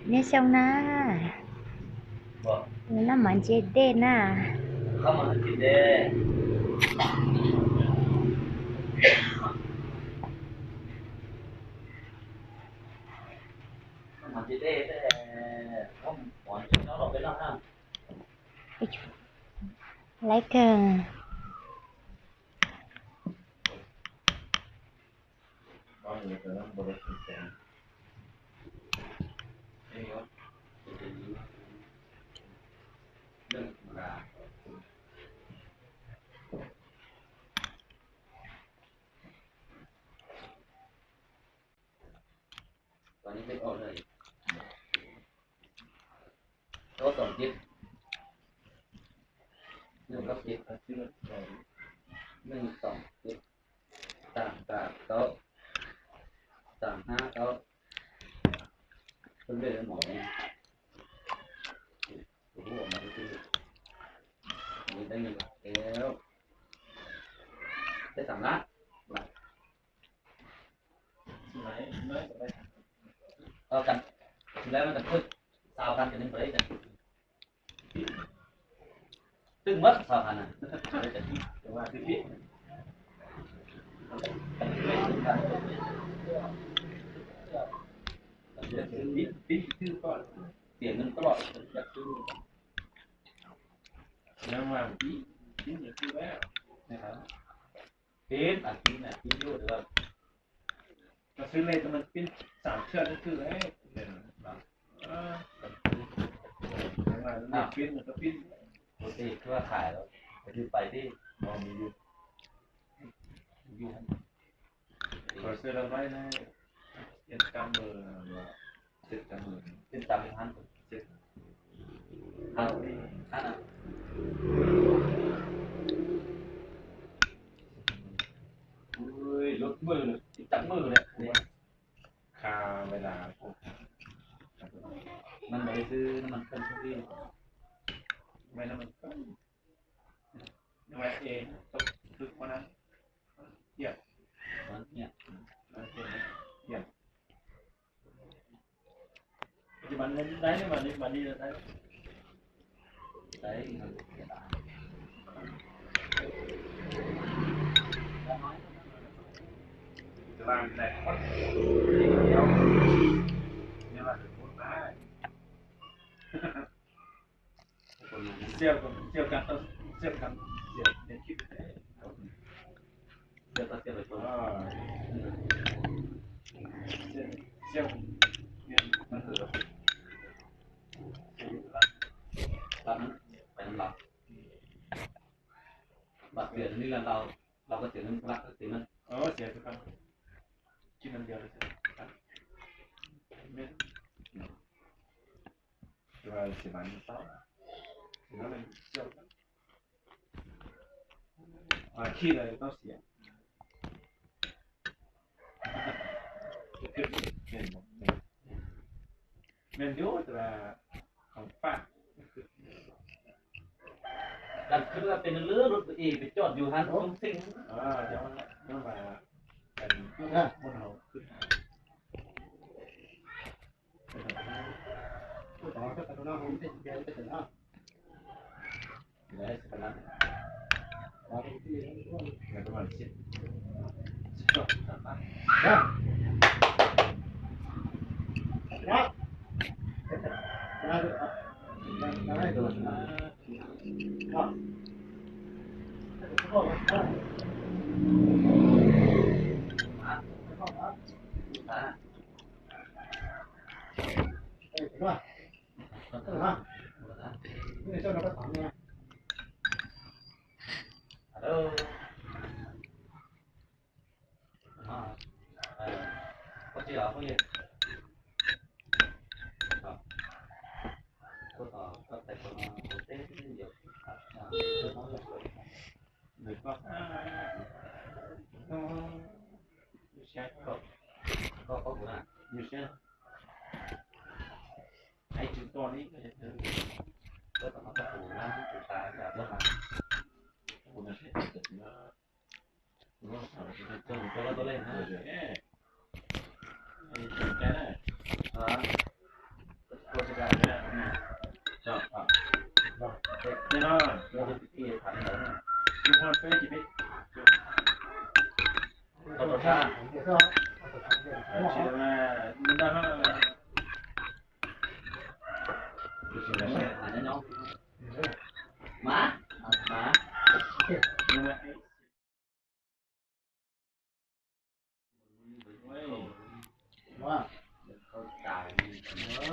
Nyob zoo na, noj mov ntse dej na. Laiv kawg.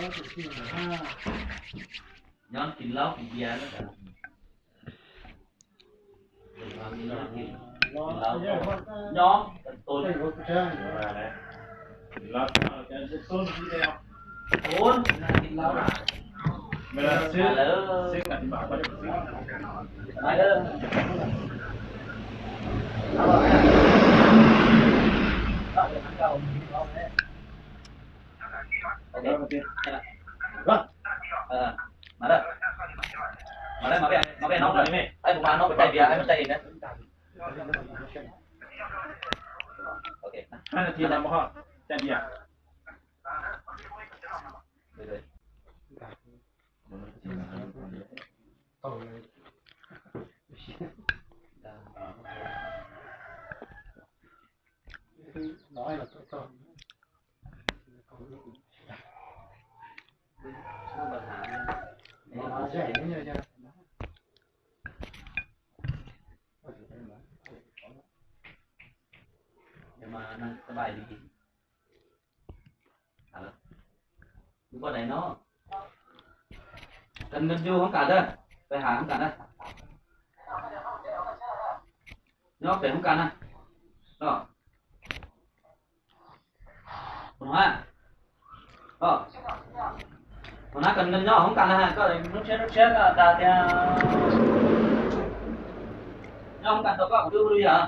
Nyob kis laub kis diav na. Nyob tus Mas da, mas da, mas peb, mas peb nov, peb mus mas nov peb caij diav, peb caij ib na. Caij diav. Nws poj dais no, koj nyob hoob kas na, peb hoob kas na, nyob pem hoob kas na. Tus no, tus no koj nyob hoob kas na, koj lub tshiab lub tshiab koj tas tias nyob hoob kas tau koj kuv twb hu li yog.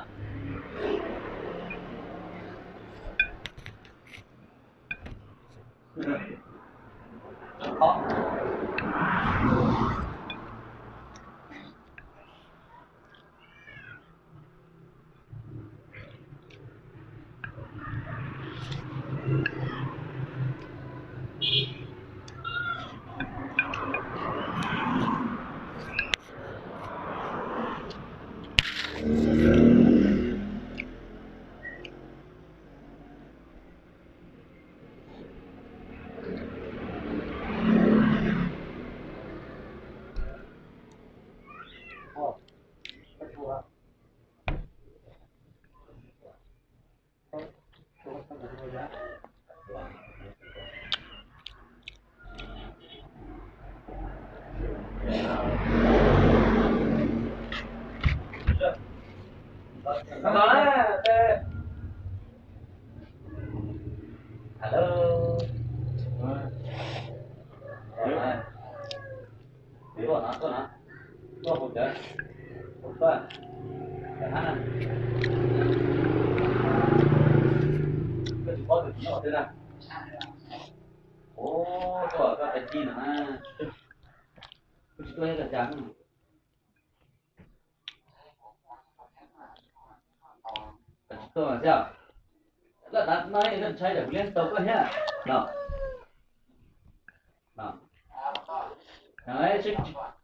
Lawm no nej ntshai lawm kuv liab tau koj thiab no.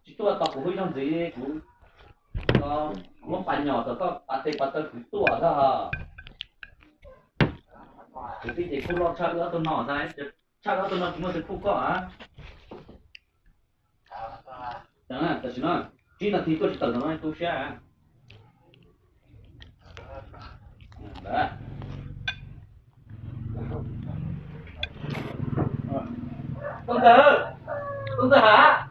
Tsis tuaj tos kuv hu ib zaug ntxiv kuv muab pas nyom tom koj pas tes pas taw kwv tuaj xwb. Kwv tij ces kuj loj tshaj wb ob tug no xwb, tshaj wb ob tug no tsis muaj tus phuj koj. Tam sim no tsib nas this tuaj tsis tawm ntawm no tu siab. Koj ntxawg, koj ntxawg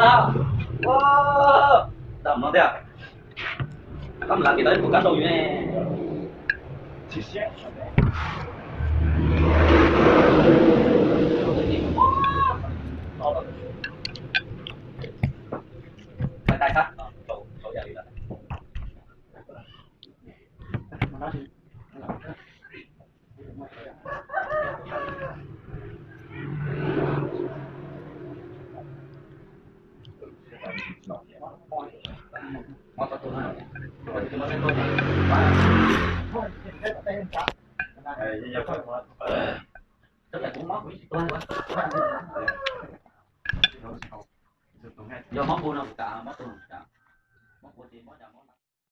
Ham. Dam no tiag. Koj lam kev tau ib puas kab rau yus ne. Tab sis kuv mob kuv tsis tuag. Yog mob npua no kuv tas, mob npua no kuv tas. Mob npua ces mob cas